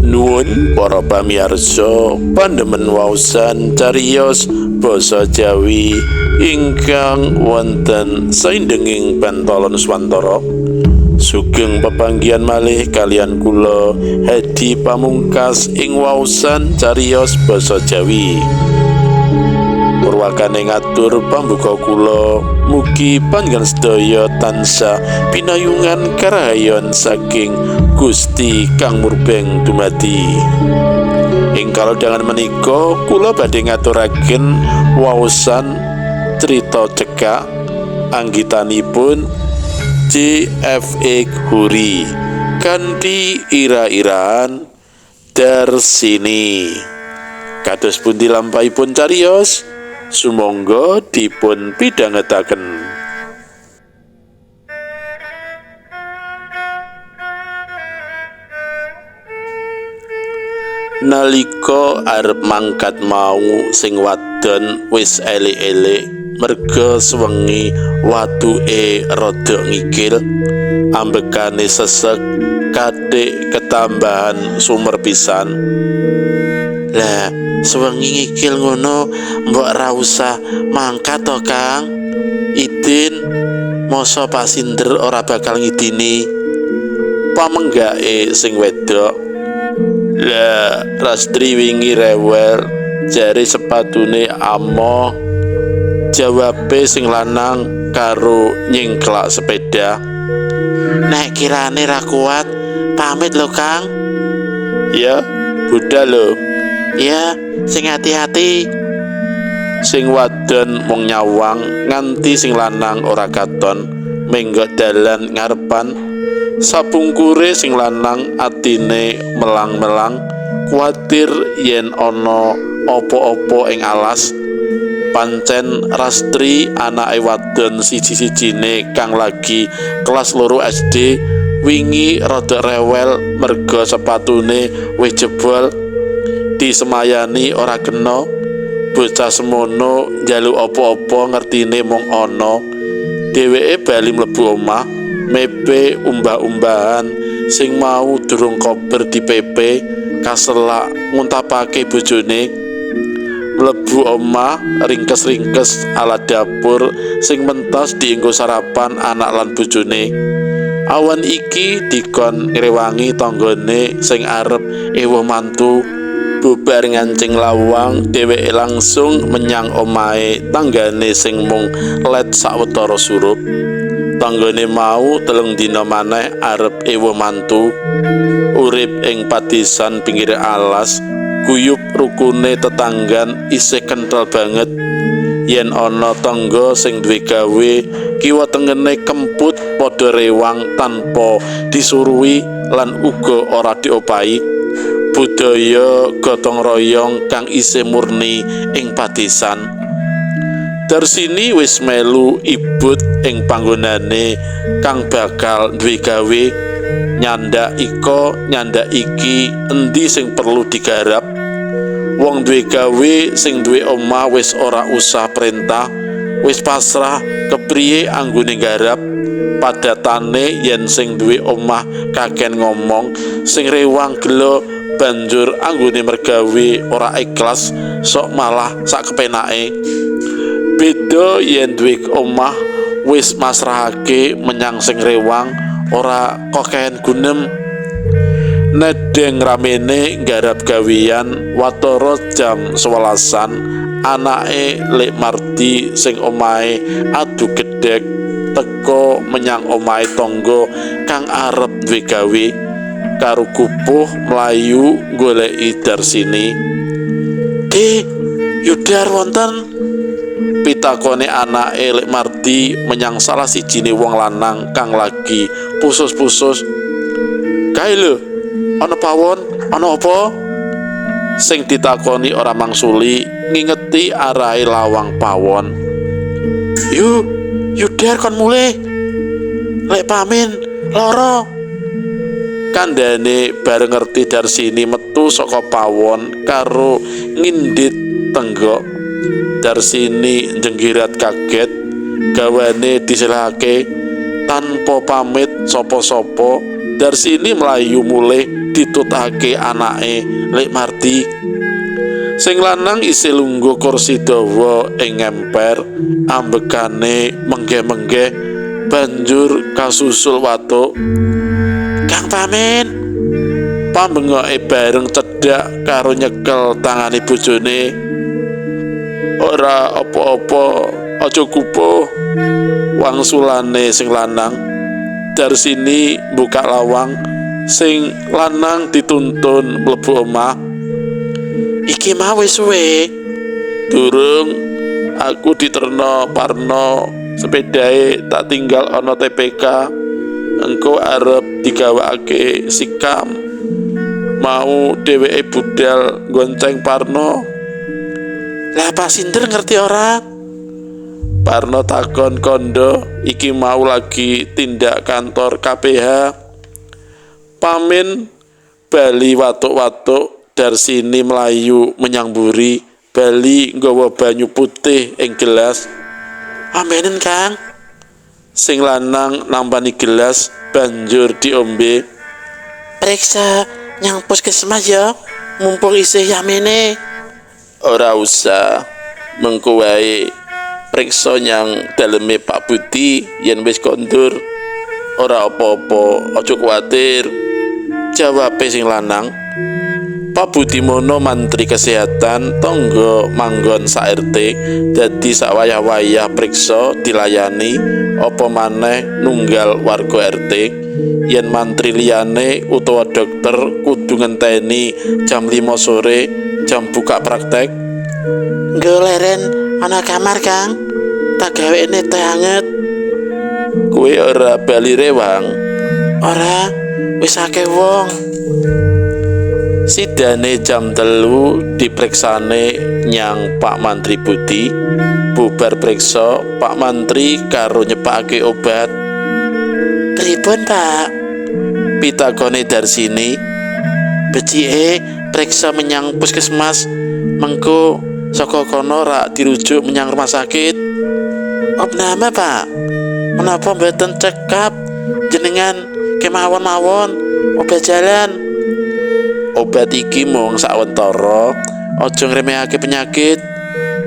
Nuwun para pamirsa pandemen waosan cariyos basa Jawi ingkang wonten saindenging Bantala Nuswantara. Sugeng pepanggihan malih kaliyan kula Hadi Pamungkas ing waosan cariyos basa Jawi. Purwakane ngatur pambuka kula, mugi panjenengan sedaya tansah pinayungan karahayon saking Gusti Kang Murbeng Dumadi. Ing kalodhangan menika kula badhe ngaturaken waosan crita cekak anggitanipun JFX Hoery kanthi ira-iraan Darsini. Kados pundi lampahipun cariyos? Sumangga dipun pidhangetaken. Nalika arep mangkat mau sing wadon wis elik-elik merga sewengi watuke rada ngikil, ambekane sesek kathik ketambahan sumer pisan. Lah, sewengi ngikil ngono mbok ra usah mangkat to, Kang. Idin, masa Pak Sinder ora bakal ngidini? Pamenggake sing wedok. Lah, Rastri wingi rewel, jare sepatune amoh. Jawabe sing lanang karo nyingklak sepeda. Nek kirane ra kuat, pamit lho, Kang. Ya, budal lho. Ya, sing hati-hati. Sing wadon mung nyawang nganti sing lanang ora katon menggok dalan ngarepan. Sapungkure sing lanang atine melang-melang, kuwatir yen ana apa-apa ing alas. Pancen Rastri anake wadon siji-sijine kang lagi kelas 2 SD wingi rada rewel merga sepatune wis jebol. Disemayani ora kena, bocah semono njaluk apa-apa ngertine mung ana. Dheweke bali mlebu omah, mepe umbah-umbahan sing mau durung kober dipepe, kaselak nguntapake bojone. Mlebu omah ringkes-ringkes ala dapur sing mentas dienggo sarapan anak lan bojone. Awan iki dikon ngrewangi tanggane sing arep ewuh mantu. Bubar ngancing lawang, dheweke langsung menyang omahe tanggane sing mung let sawetara surup. Tanggane mau 3 dina maneh arep ewuh mantu. Urip ing padesan pinggir alas, guyub rukune tetanggan isih kenthel banget. Yen ana tangga sing duwe gawe, kiwa tengene kemput padha rewang tanpa disuruhi lan uga ora diopahi. Budaya gotong royong kang isih murni ing padesan. Darsini wis melu ibut ing panggonane kang bakal duwe gawe, nyandak iko nyandak iki endi sing perlu digarap. Wong duwe gawe sing duwe omah wis ora usah perintah, wis pasrah kepriye anggone garap. Padatane yen sing duwe omah kaken ngomong, sing rewang gelo banjur anggone mergawe ora ikhlas, sok malah sak kepenake. Beda yen duwe omah wis masrahake menyang sing rewang, ora kokehen gunem. Nedeng ramene nggarap gawean watara jam 11-an, anake Lek Mardi sing omahe adu gedhek teka menyang omahe tangga kang arep duwe gawe. Karo gupuh mlayu goleki Darsini. Yudar wonten? Pitakone anake Lek Mardi menyang salah sijine wong lanang kang lagi pusus-pusus. Kae lho, ana pawon, ana apa? Sing ditakoni ora mangsuli, ngingeti arahe lawang pawon. Yu, Yudar kon mulih. Lek pamin loro. Kandhane bareng ngerti Darsini metu saka pawon karo ngindit tenggok. Darsini njenggirat kaget, gawane diselehake tanpa pamit sapa-sapa. Darsini mlayu mulih ditutake anake Lek Mardi. Sing lanang isih lungguh kursi dawa ing ngemper, ambekane menggeh-menggeh, banjur kasusul watuk. Kang Pamin, pambengoke bareng cedhak karo nyekel tangane bojone. Ora apa-apa, aja kupo, wangsulane sing lanang. Darsini buka lawang, sing lanang dituntun mlebu omah. Iki mau wis suwe. Durung, aku diterno Parno, sepedae tak tinggal ana TPK. Engko arep digawakake sikam. Mau dheweke budal gonceng Parno. Lah Pak Sinder ngerti ora? Parno takon kondo, iki mau lagi tindak kantor KPH. Pamin bali watuk-watuk. Darsini melayu menyang buri, bali nggawa banyu putih ing gelas. Ambenen Kang. Sing lanang nampani gelas banjur diombe. Periksa nyang puskesmas ya, mumpung isih yamene. Ora usah, mengko wae periksa nyang daleme Pak Budi yen wis kondur. Ora apa-apa, aja kuwatir, jawabe sing lanang. Pak Budi Mono Mantri Kesehatan tangga manggon sak RT, dadi sak wayah-wayah priksa dilayani, apa maneh nunggal warga RT. Yen mantri liyane utawa dokter kudu ngenteni jam 5 sore jam buka praktek. Nggo leren ana kamar Kang, tak gawekne teh anget. Kowe ora bali rewang? Ora, wis akeh wong. Sidane jam 3 dipriksane nyang Pak Mantri Budi. Bubar priksa, Pak Mantri karo nyepakake obat. Pripun Pak? Pitakone Darsini. Becike priksa menyang puskesmas, mengko saka kono rak dirujuk menyang rumah sakit. Opname Pak? Menapa mboten cekap jenengan kemawon-mawon obat jalan? Obat iki mung sawentara, aja ngremehake penyakit.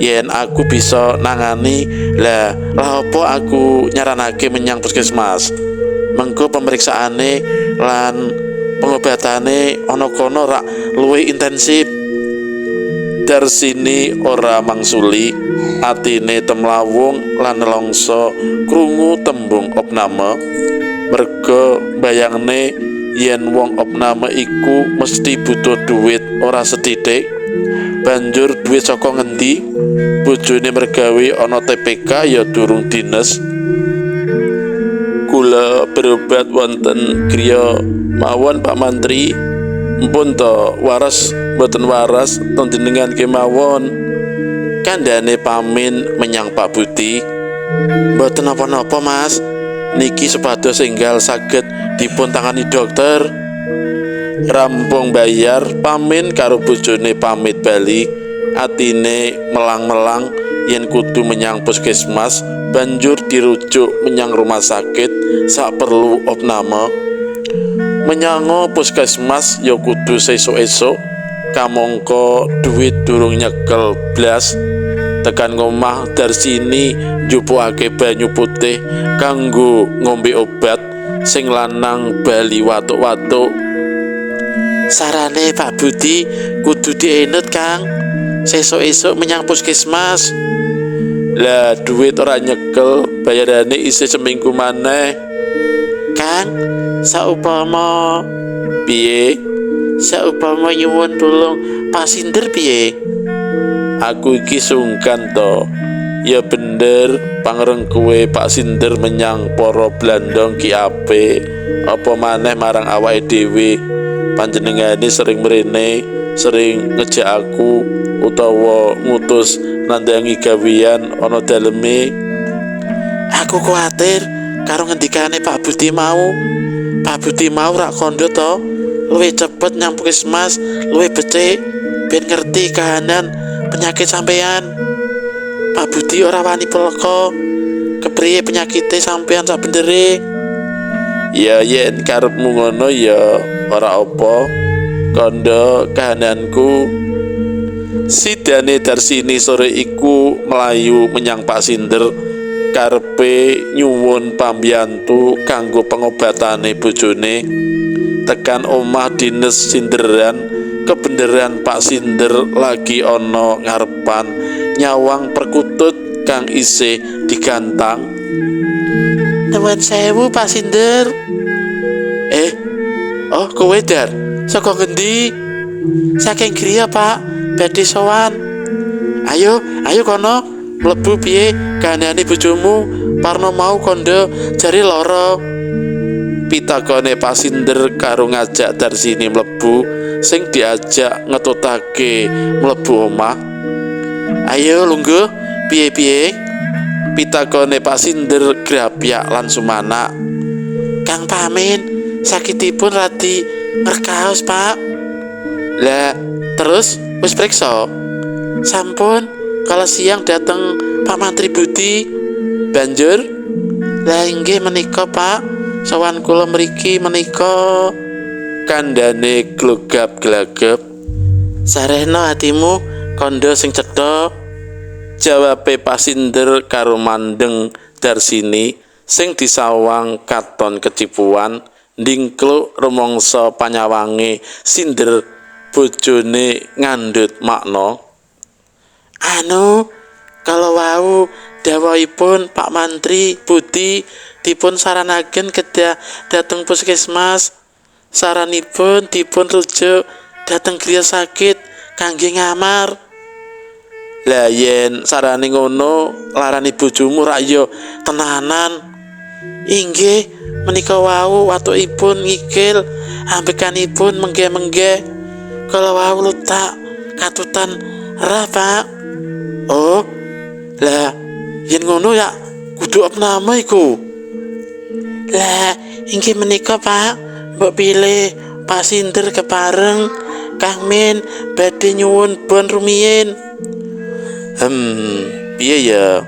Yen aku bisa nangani, lah apa aku nyaranake menyang puskesmas? Mengko pemeriksaane lan pengobatane ana kono rak luwih intensif. Darsini ora mangsuli, atine temlawung lan nelongso krungu tembung opname. Merga bayangne yen wong opname iku mesti butuh duit ora sethithik. Banjur duit saka ngendi? Bojone mergawe ana TPK ya durung dines. Kula berobat wonten griya mawon Pak Mantri. Mpun to waras mboten waras teng jenengan kemawon. Kandhane Pamin menyang Pak Budi. Mboten napa-napa Mas, niki supados enggal saged dipun tangani dokter. Rampung bayar, Pamin karo bojone pamit bali. Atine melang-melang yen kudu menyang puskesmas, banjur dirujuk menyang rumah sakit sak perlu opname. Menyango puskesmas ya kudu sesuk-esuk, kamangka duit durung nyekel blas. Tekan ngomah Darsini njupukake banyu putih kanggo ngombe obat. Sing lanang bali watuk-watuk. Sarane Pak Budi kudu dienut Kang, sesuk-esuk menyang puskesmas. Lah duit ora nyekel, bayarane isih seminggu maneh. Kang, saupama piye? Saupama nyuwun tulung Pak Sinder piye? Aku iki sungkan to. Ya bener, pangreng kowe Pak Sinder menyang para blandong ki apik. Apa maneh marang awake dhewe. Panjenengane sering mrene, sering ngejak aku utawa ngutus nandangi gawean ana daleme. Aku kuwatir karo ngendikane Pak Budi mau. Pak Budi mau rak kondo to, luwih cepet nyang puskesmas, luwih becik ben ngerti kahanan penyakit sampean. Pak Budi ora wani peleko, kepriye penyakite sampean sak bendere. Ya yen karepmu ngono ya Ora apa kandha kahananku. Sidane Darsini sore iku mlayu menyang Pak Sinder karepe nyuwun pambiyantu kanggo pengobatane bojone. Tekan omah dines Sinderan, kebeneran Pak Sinder lagi ana ngarepan nyawang perkutut kang isih digantang. Nuwun sewu, Pak Sinder. Oh, kowe, Dar, saka ngendi? Saking griya, Pak, badhe sowan. Ayo, ayo kono mlebu. Piye kahanane bojomu? Parno mau kandha jare lara. Pitakone Pak Sinder karo ngajak Darsini mlebu, sing diajak ngetutake mlebu omah. Ayo lungguh, piye-piye? Pitakone Pak Sinder grapyak lan sumanak. Kang Pamin sakitipun radi ngrekaos, Pak. Lah, terus wis priksa? Sampun, kala siang dateng Pak Mantri Budi. Banjur? Lah inggih menika, Pak. Sowan kula mriki menika, kandhane glogap glagep. Sarehno atimu, kandha sing cetha. Jawabe Pak Sinder karo mandeng Darsini sing disawang katon kecipuan, ndingkluk rumangsa panyawange Sinder bojone ngandhut makna. Anu, kala wau dawuhipun Pak Mantri Budi dipun saranaken kedah dhateng puskesmas. Saranipun dipun rujuk dhateng griya sakit kangge ngamar. Lah yen sarane ngono, larane bojomu rak ya tenanan. Inggih, menika wau watukipun ngikil, ambekanipun menggeh-menggeh. Kala wau lutak katutan rah, Pak. Oh, lah yen ngono ya kudu opname iku. Lah inggih menika, Pak, mbok bilih Pak Sinder kepareng, Kang Min badhe nyuwun bon rumiyin. Piye ya?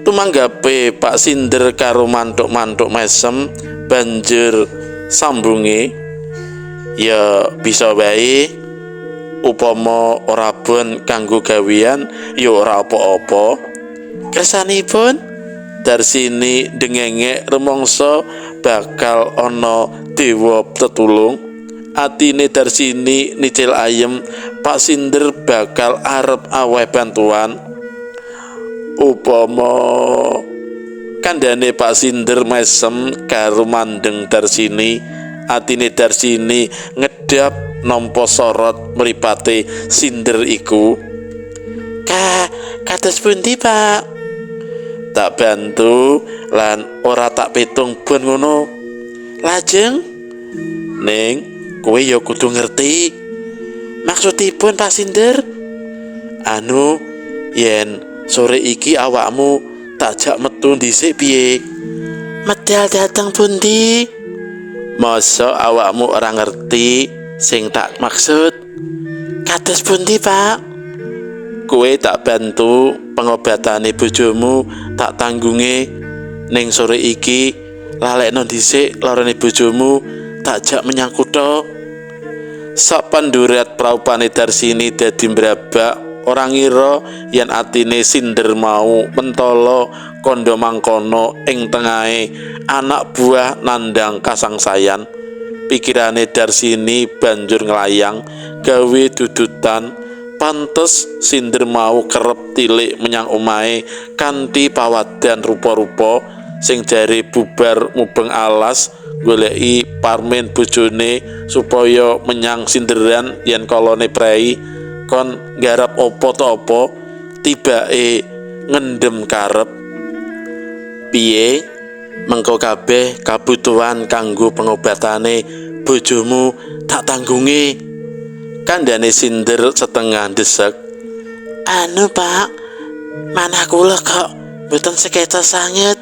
Tumanggape Pak Sinder karo mantuk-mantuk mesem, banjur sambunge, ya bisa wae, upama ora bon kanggo gawean ya ora apa-apa. Kersanipun? Darsini dengenge rumangsa bakal ana dewa tetulung. Atine Darsini nicil ayem Pak Sinder bakal arep aweh bantuan. Upama, kandhane Pak Sinder mesem karo mandeng Darsini, atine Darsini ngedap nampa sorot mripate Sinder iku. Ka kados pundi, Pak? Tak bantu lan ora tak pitung bon ngono. Lajeng? Ning kowe ya kudu ngerti. Maksudipun, Pak Sinder? Anu, yen sore iki awakmu tak jak metu dhisik piye? Medal dateng pundi? Masa awakmu ora ngerti sing tak maksud? Kados pundi, Pak? Kowe tak bantu pengobatane bojomu tak tanggunge, ning sore iki lalekno dhisik larane bojomu, tak jak menyang kutha. Sapandurat praupane Darsini dadi mbrabak, ora ngira yen atine Sinder mau mentala kandha mangkono ing tengahe anak buah nandhang kasangsayan. Pikirane Darsini banjur nglayang gawe dudutan, pantes Sinder mau kerep tilik menyang omahe kanthi pawadan rupa-rupa sing jare bubar mubeng alas goleki Parmin bojone supaya menyang Sinderan yen kalane prei kon nggarap apa ta apa, tibake ngendem karep. Piye mengko kabeh kabutuhan kanggo pengobatane bojomu tak tanggungi, kandhane Sinder setengah ndesek. Anu, Pak, manah kula kok mboten sekeca sanget.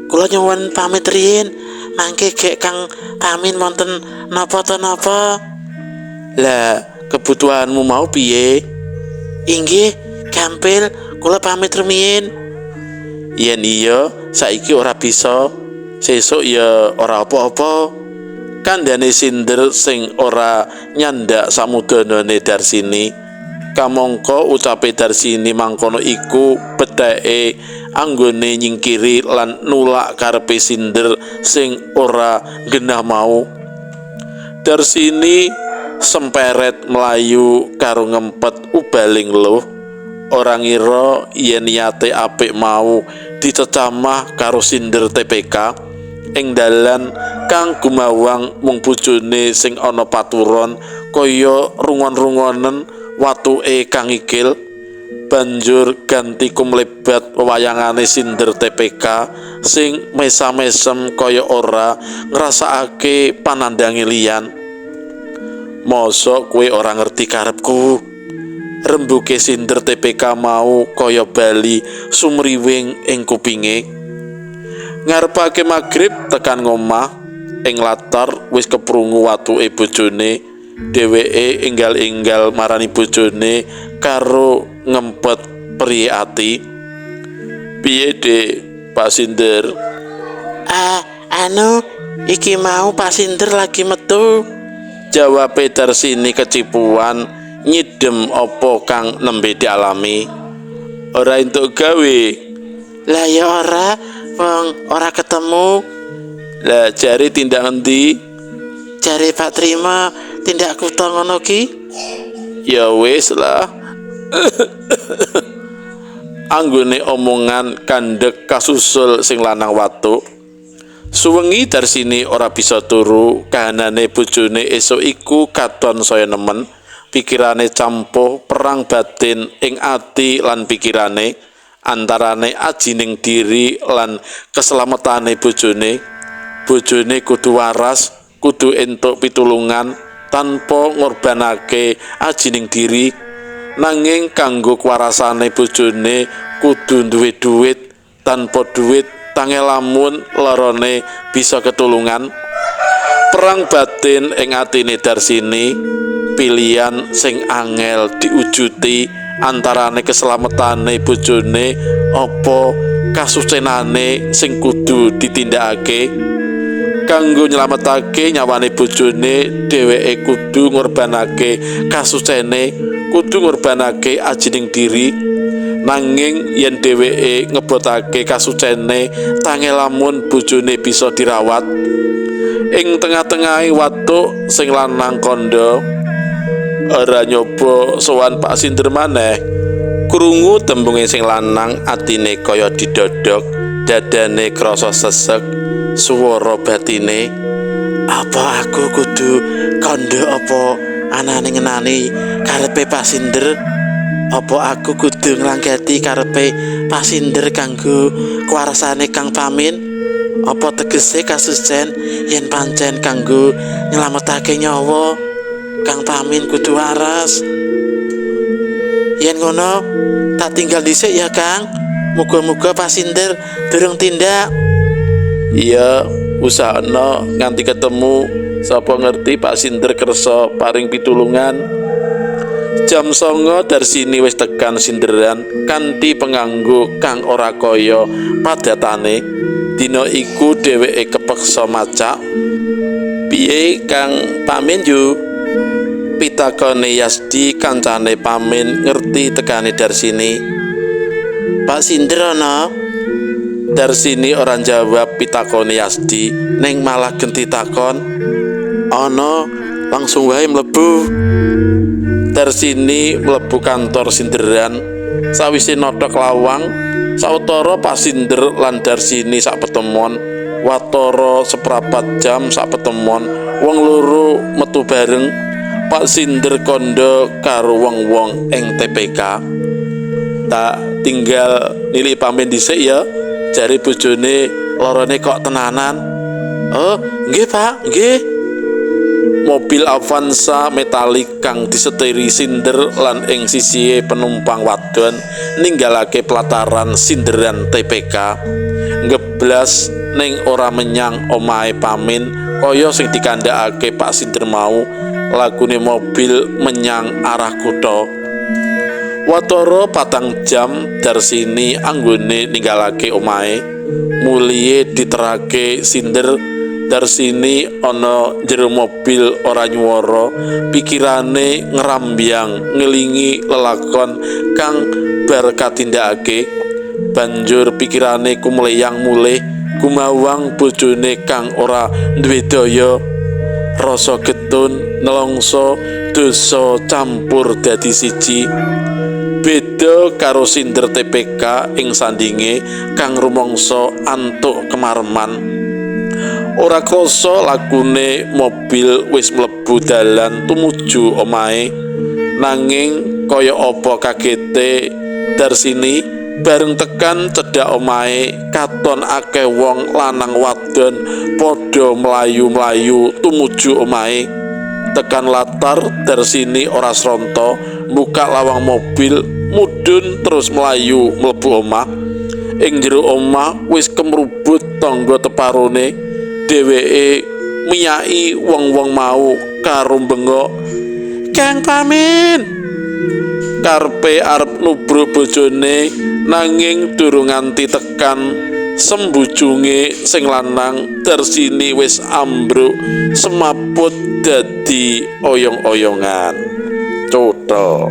Kula nyuwun pamit riyin, mangke gek Kang Pamin wonten napa ta napa. Lah kebutuhanmu mau piye? Inggih, gampil, kula pamit rumiyin. Yen iya saiki ora bisa, sesuk ya ora apa-apa. Kandhane Sinder sing ora nyandak samudanane Darsini. Kamangka ucape Darsini mangkono iku betheke anggone nyingkiri lan nulak karepe Sinder sing ora genah mau. Darsini semperet mlayu karo ngempet ubaling luh. Ora ngira yen niate apik mau dicecamah karo Sinder TPK. Ing dalan kang gumawang mung bojone sing ana paturon kaya rungon-rungonen watuke kang ikil. Banjur ganti kumlebat wewayangane Sinder TPK sing mesam-mesem kaya ora ngrasakake panandange liyan. Mosok kowe ora ngerti karepku? Rembuke Sinder TPK mau kaya bali sumriwing ing kupinge. Ngarepake magrib tekan ngomah, ing latar wis keprungu watuke bojone. Dheweke enggal-enggal marani bojone karo ngempet priye ati. Piye, Dik? Pak Sinder? Anu, iki mau Pak Sinder lagi metu. Jawabe Darsini kecipuan nyidem apa kang nembe dialami. Ora entuk gawe. Lah ya ora, wong ora ketemu. Lah jare tindak endi? Jare Pak Trima tindak kutha ngono ki. Ya wis lah. Anggone omongan kandhek kasusul sing lanang watuk. Suwengi Darsini ora bisa turu, kahanane bojone esuk iku katon saya nemen, pikirane campuh perang batin ing ati lan pikirane antarane ajining diri lan keselametane bojone. Bojone kudu waras, kudu entuk pitulungan tanpa ngorbanake ajining diri. Nanging kanggo kewarasane bojone kudu duwe duit, tanpa duit tangel lamun larane bisa ketulungan. Perang batin ing atine Darsini, pilihan sing angel diujuti antarane keselametane bojone apa kasucenane sing kudu ditindakake. Kanggo nyelametake nyawane bojone, dheweke kudu ngorbanake kasucene, kudu ngorbanake ajining diri. Nanging yen dheweke ngebotake kasucene, tangel lamun bojone bisa dirawat. Ing tengah-tengahe watuk sing lanang kandha, ora nyoba sowan Pak Sinder maneh. Krungu tembunge sing lanang, atine kaya didodok, dadane krasa sesek. Swara batine, apa aku kudu kandha apa anane ngenani karepe Pak Sinder? Apa aku kudu nglanggati karepe Pak Sinder kanggo kewarasane Kang Pamin? Apa tegese kasucen yen pancen kanggo nyelametake nyawa Kang Pamin kudu waras? Yen ngono tak tinggal dhisik ya Kang. Muga-muga Pak Sinder durung tindak. Iya, usahana nganti ketemu. Sapa ngerti Pak Sinder kersa paring pitulungan. Jam 9 Darsini wis tekan Sinderan kanthi penganggo kang ora kaya padatane. Dina iku dheweke kepeksa macak. Piye Kang Pamin yu? Pitakone Yasdi kancane Pamin ngerti tekane Darsini. Pak Sinder ana? Darsini ora jawab pitakone Yasdi, ning malah genti takon. Ana, langsung wae mlebu. Darsini mlebu kantor Sinderan. Sawise nothok lawang, sawetara Pak Sinder lan Darsini sak petemon. Watara seprapat jam sak petemon, wong loro metu bareng. Pak Sinder kandha karo wong-wong ing TPK. Tak tinggal nilai Pamin dhisik ya, jare bojone lorone kok tenanan. Oh, nggih Pak, nggih. Mobil Avanza metalik kang disetiri Sinder lan ing sisihe penumpang wadon ninggalake pelataran Sinderan TPK. Ngeblas ning ora menyang omahe Pamin kaya sing dikandhakake Pak Sinder mau, lagune mobil menyang arah kutha. Watara 4 jam Darsini anggone ninggalake omahe, mulihe diterake Sinder. Darsini ana jero mobil ora nyuwara, pikirane ngrambyang ngelingi lelakon kang bar katindakake. Banjur pikirane kumleyang mulih gumawang bojone kang ora duwe daya. Rasa getun nelongso dosa campur dadi siji. Beda karo sinder TPK ing sandinge kang rumangsa antuk kemareman. Ora krasa lakune mobil wis mlebu dalan tumuju omahe. Nanging kaya apa kagete Darsini bareng tekan cedhak omahe katon akeh wong lanang wadon padha mlayu-mlayu tumuju omahe. Tekan latar Darsini ora sronta buka lawang mobil mudhun terus mlayu mlebu omah. Ing jero omah wis kemrubut tangga teparone. Dheweke miyaki wong-wong mau karo bengok, "Kang Pamin!" Karepe arep nubruk bojone nanging durung nganti tekan sembujunge sing lanang, Darsini wis ambruk semaput dadi oyong-oyongan. Cotol.